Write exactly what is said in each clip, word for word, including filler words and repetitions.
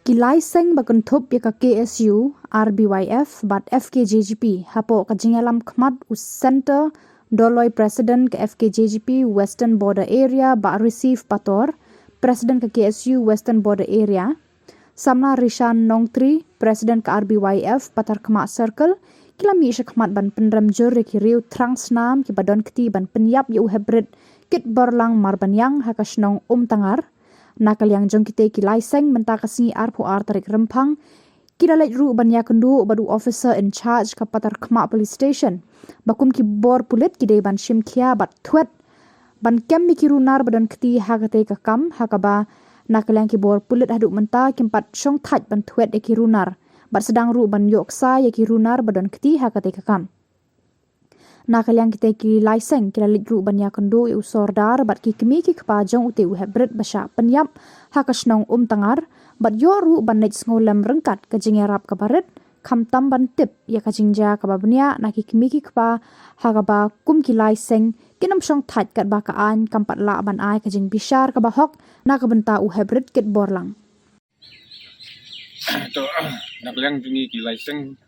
Ki lai seng ba kynthup ïa ka K S U, R B Y F bad F K J G P hapoh ka jingïalam khmat u Center Doloi, President ka F K J G P Western Border Area, Bah Receive Pator, President ka K S U Western Border Area, Samla Rishan Nongtri, President ka R B Y F Patharkhmah Circle, ki la mih sha khmat ban pynrem jur ïa ki riew thrang snam kiba don kti ban pynïap ïa u heprit Kitborlang Marbaniang ha ka shnong Umtangar. Na ka liang jong kitei ki lai seng, mynta ka sngi arphew ar tarik Rymphang, ki la leit ruh ban ïakynduh bad u officer in charge ka Patharkhmah Police Station ba kum ki bor pulit ki dei ban shim khia bad thwet ban kem ïa ki runar ba don kti ha katei ka kam, ha kaba na ka liang ki bor pulit haduh mynta kim pat shong thait ban thwet ïa ki runar bad sdang ruh ban ïoh ksai ïa ki runar ba don kti ha katei ka kam. Na ka liang kitei ki lai seng ki la leit ruh ban ïakynduh ïa u sordar bad ki kmie ki kpa jong utei u heprit ba shah pynïap ha ka shnong Umtangar, bad ïoh ruh ban leit sngewlem ryngkat ka jingïarap kaba rit, khamtam ban tip ïa ka jingjia kaba bniah na ki kmie ki kpa, ha kaba kum ki lai seng kin ym shong thait katba ka aiñ kam pat lah ban ai ka jingbishar kaba hok na ka bynta u heprit Kitborlang. To, na ka liang jong ngi ki lai seng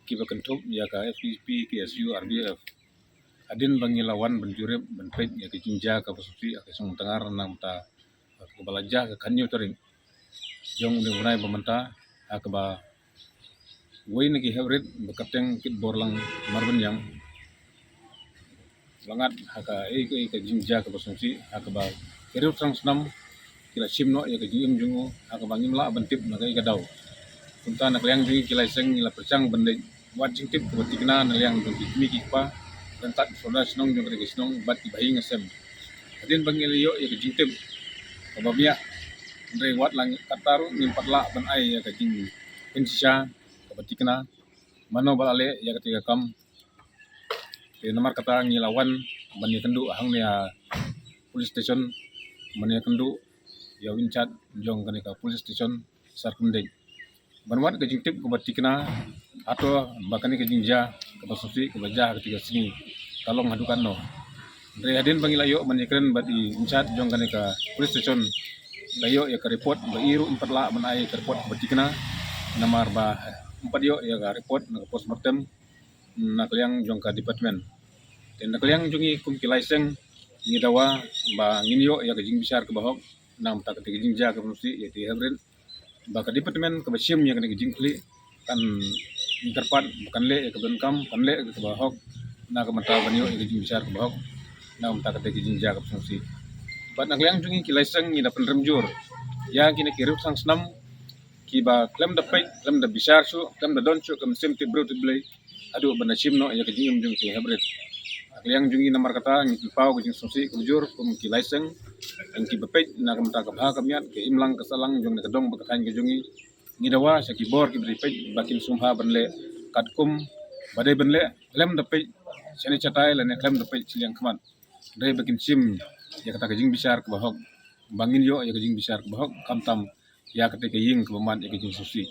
kiba kynthup ïa ka F K J P, K S U, R B Y F, hadien ba ngi la wan ban jurip ban peit ïa ka jingjia kaba sngewsih ha ka shnong Umtangar, na ka bynta kaba la jia ha ka khathynñiew tarik jong une u bnai ba mynta, ha kaba uwei na ki heprit ba kyrteng Kitborlang Marbaniang la ngat ha kaei kaei ka jingjia kaba sngewsih, ha kaba ki riew thrang snam ki la shim noh ïa ka jingim jong u, ha kaba ngim lah ban tip na kaei ka daw. Kumta na ka liang jong ngi ki lai seng ngi la pyrshang ban leit wad jingtip kaba thikna na liang jong ki kmie ki kpa ryngkat u sordar shnong jong katei ka shnong bad ki bahaïing hasem. Hadien ba ngi la ïoh ïa ka jingtip kaba bniah, hynrei wat la katta ruh ngim pat lah ban ai ïa ka jingpynshisha kaba thikna mano ba la leh ïa katei ka kam. Te namar kata ngi la wan ban ïakynduh hangne ha police station, ban ïakynduh ïa u in charge jong kane ka police station, Sar Kynthei, ban wad ka jingtip kaba thikna hato ba kane ka jingjia kaba sngewsih kaba jia ha katei ka sngi ka long haduh katno. Hynrei hadien ba ngi la ïoh ban ïakren bad i in charge jong kane ka police station, la ïoh ïa ka report ba i ruh im pat lah ban ai ka report kaba thikna, namar ba im pat ïoh ïa ka report na ka postmortem na ka liang jong ka department. Te na ka liang jong ngi kum ki lai seng ngi dawa ba ngin ïoh ïa ka jingbishar kaba hok na ka bynta katei ka jingjia kaba sngewsih ïa ki heprit, ba ka department kaba shim ïa kane ka jingkhlieh kan kyrpad ba kan leh ïa ka donkam, kan leh ïa kaba hok na ka bynta ban ïoh ïa ka jingbishar kaba hok na ka bynta katei ka jingjia kaba sngewsih. Bad na ka liang jong ngi ki lai seng ngi da pynrem jur ïa kine ki riew thrang snam kiba khlem da peit, khlem da bishar shuh, khlem da don shuh ka mynsiem tip briew tip Blei, haduh ban da shim noh ïa ka jingim jong ki heprit. Na ka liang jong ngi namar kata ngi pynpaw ka jingsngewsih kaba jur kum ki lai seng, kum kiba peit na ka bynta ka bha ka miat, ka imlang ka sahlang jong kane ka dong bad ka thaiñ ka jong ngi. Ngi dawa sha ki bor kiba dei peit ba kin sngewbha ban leh katkum ba dei ban leh, khlem da peit shane shatai lane khlem da peit shiliang khmat. Dei ba kin shim ïa kata ka jingbishar kaba hok, ba ngin ïoh ïa ka jingbishar kaba hok, khamtam ïa katei ka ïing kaba mad ïa ka jingsngewsih.